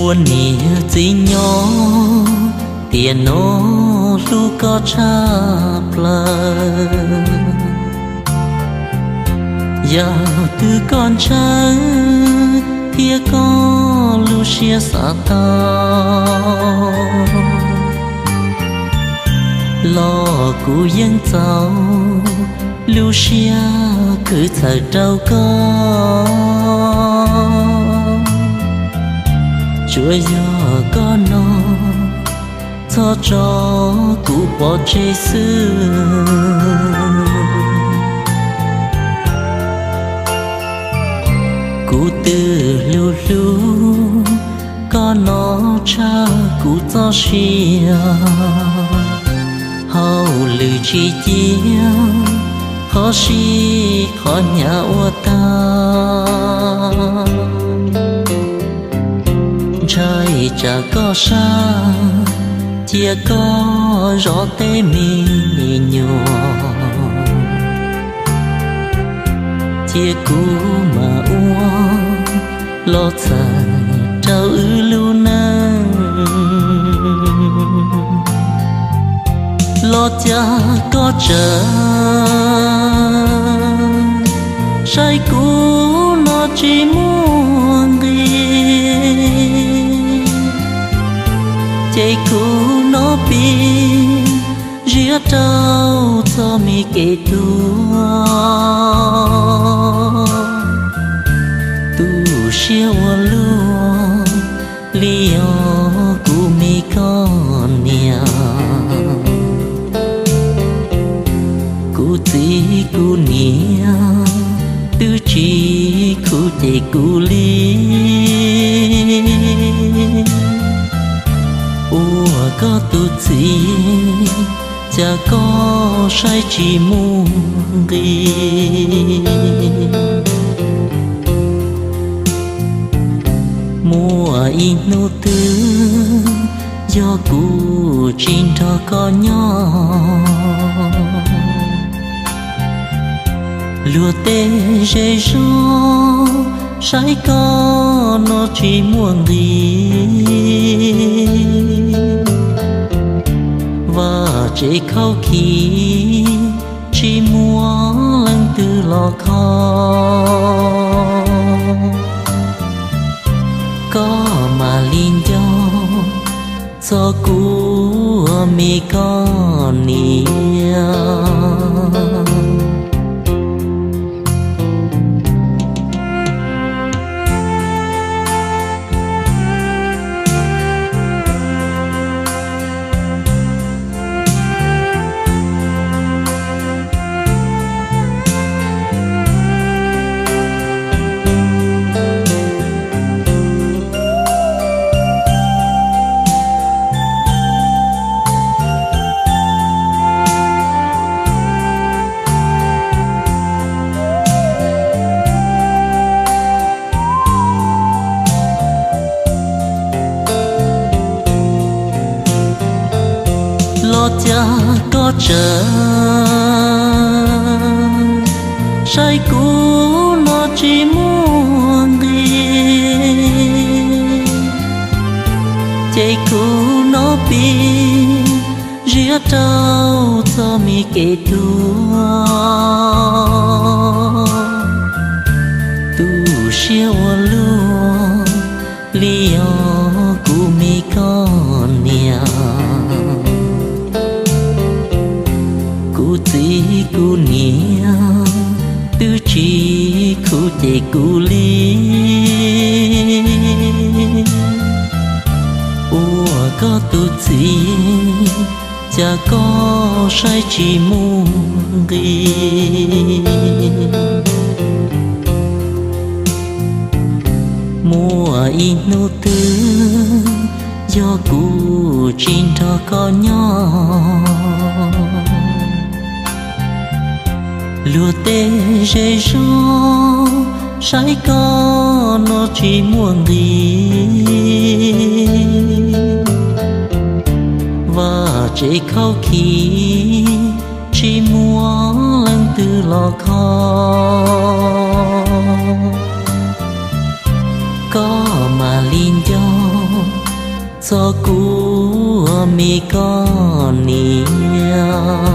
Ua niam txiv nyob tiam no hlub koj tshaj plaws. Yog twg koj ntshaw thiab koj lub siab xav tau, los kuv yeej txaus lub siab khwv txhawm rau koj. Tsuas yog koj no txhob tso kuv pov tseg xwb. Kuv twb hlub hlub koj no tshaj kuv txoj sia, hauj lwm tsis cia qhov sib qhov hnyav ua tag. Ntshai tsam koj sab cia koj zov tej me nyuam, cia kuv mam ua los txhawm rau wb lub neej. Los cas koj tsawm saib kuv no tsis muaj nqis, ces kuv no pib ziab rau txoj me kev tuag. Tu siab ua luaj li os kuv me koj niam, kuv txiv kuv niam twb tsis khuv ces kuv li. Ua koj tus txiv cas koj saib tsis muaj nqis. Muaj ib hnub twg yog kuv tsis nrog koj nyob, luag tej zej zog saib koj no tsis muaj nqis. Vaj tsev khaub khib tsis muaj leej twg los kho, koj mam li nco txog kuv me koj niam. Los cas koj tsawm saib kuv no tsis muaj nqis, ces kuv no pib ziab rau txoj me kev tuag. Tu siab ua luaj li os kuv me koj niam, kuv txiv kuv niam twb tsis khuv ces kuv li. Ua koj tus txiv cas koj saib tsis muaj nqis. Muaj ib hnub twg yog kuv tsis nrog koj nyob, luag tej zej zog saib koj no tsis muaj nqis. Vaj tsev khaub khib tsis muaj leej twg los kho, koj mam li nco Txog kuv ua me koj niam.